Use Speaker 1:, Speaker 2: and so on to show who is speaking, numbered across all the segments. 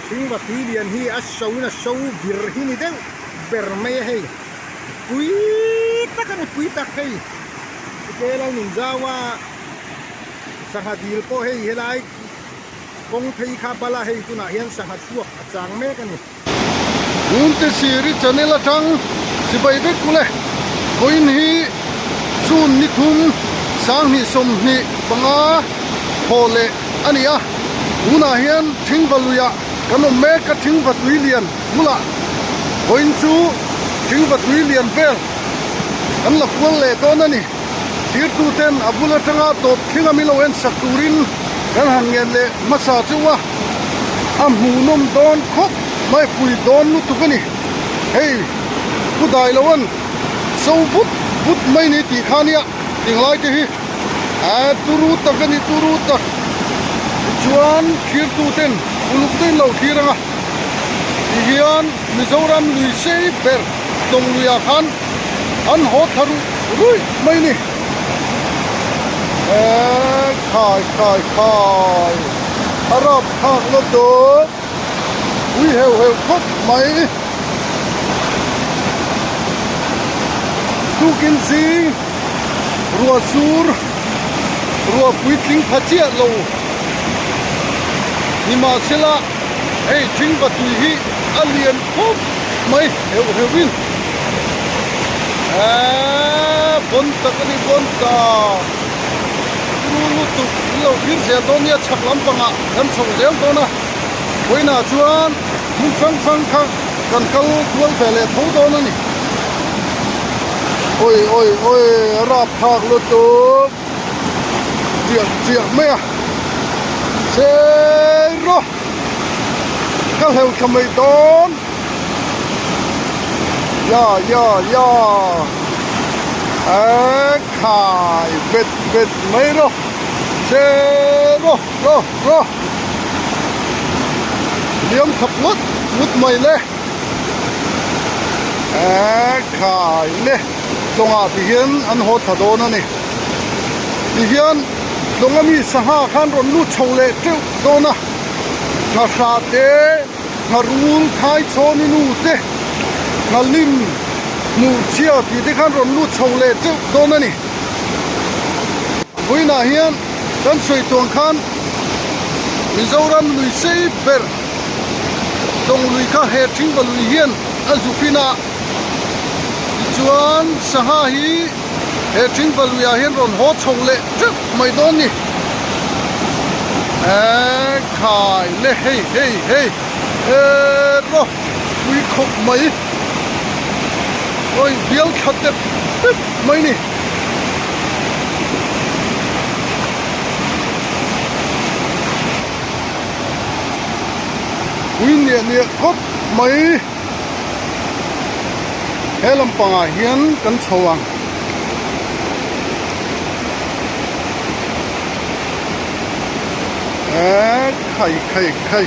Speaker 1: Thingva tui lian hi a so in a so vir hi ni deuh ber mai a hei pui tak a ni pui tak hei te lo nun zau a sangha dil pawh hei helai kawng phei kha bala hei tunah hian sangha chhuak a chang mek a ni.
Speaker 2: Ngumte sir i channel atang sipai vek kule vawiin hi June ni thum 2025 thaw leh a ni a, tunah hian Thingva luiah kan awm mek a Thingva tui lian bulah vawiin chu Thingva tui lian vel kan la kual leh dawn a ni. Thirtu ten a bul atanga tawp thlinga min lo en sak turin kan han ngen leh hmasa chauh a, a hmuhnawm dawn khawp mai pui dawn lutuk a ni. Hei Pu Dailoan so vut vut mai ni tih kha nia tinglai te hi a turu tak a ni turu tak tichuan thirtu ten uluk te in lo thlir ang a tihian Mizoram lui sei ber tlawng luiah khan an haw thla ruih ruih mai a ni eee khai khai khai a rap thlak na tawp ui heuh heuh khawp mai tukin zing ruah sur ruah puitling pha chiah lo nimahsela hei thingva tui hi a lian khawp mai heuh heuh in eeee bawn tak a ni bawn tak turu lutuk in lo thlir zel dawn nia chhak lampangah kan chho zel dawn a vawiinah chuan hmun hrang hrang kha kan kal kual ve leh tho dawn a ni awi awi awi a rap thlak lutuk chiah chiah mai a zero ka hleuh thla mai dawn ya ya ya eh khai vet vet mai rawh zero ro ro liam thap ngawt ngawt mai le eh khai le tlawngah ti hian an haw thla dawn a ni tihian tlawng ami sangha khan rawn lut chho leh teuh dawn a nghahrah te ngharul thai chhawn i nu te nghalim hmuh chhia tih te khan rawn lut chho leh teuh dawn a ni vawiinah hian kan sawi tuang khan Mizoram lui sei ber tlawng lui kha he thingva lui hian a zu fin a tichuan sangha hi he thingva luiah hian rawn haw chho leh teuh mai dawn ni eee khai le hei hei hei eee rawh pui khawp mai awi bial thla tep tep mai ni. Pui niah niah khawp mai he lampangah hian kan chho ang. Eee khai khai khai.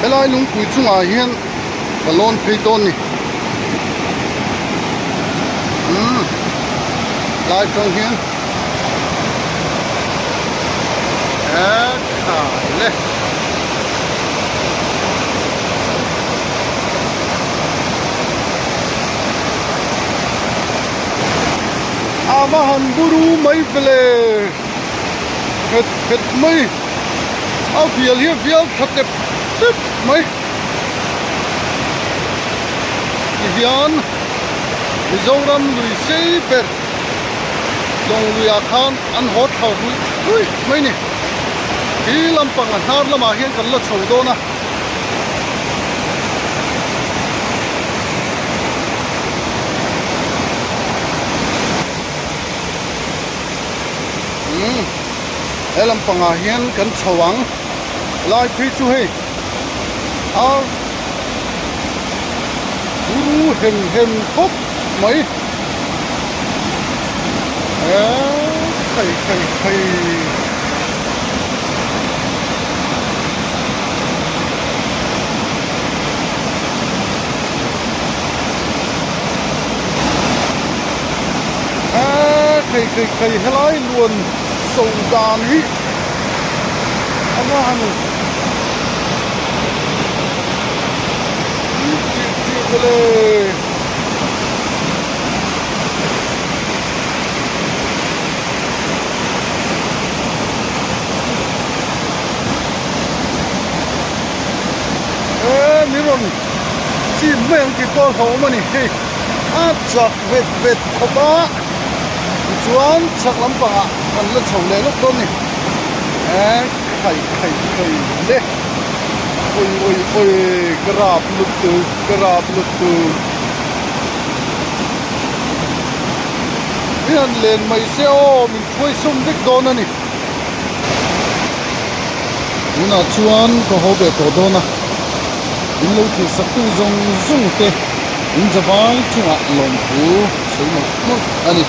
Speaker 2: Helai lungpui chungah hian ka lawn phei dawn ni umm lai tang hian eee khai le. A va han buru mai vele nghet nghet mai a vial hi a vial tha tep tep mai tihian Mizoram lui sei ber lawng luiah khan an haw thla ruih ruih mai ni khi lampang a hnar lamah hian kan la chho dawn a. Umm he lampangah hian kan chho ang lai phei chu hei a buru hem hem khawp mai eee khai khai khai. Khai khai khai helai luan so dan hi a va han tui tirh tirh ve le. Eee min rawn chim mai ang tih pawh a hlauhawm a ni hei a chak vet vet khawp a tichuan chhak lampangah kan la chho leh lawk dawn a ni eee khai khai khai le awi awi awi ka rap lutuk ka rap lutuk hi han len mai se aw min hruai sawm vek dawn a ni. Tunah chuan ka haw ve tawh dawn a, in lo thlir sak tu zawng zawng te in zavai chungah lawmthu sawi mawlh mawlh a ni.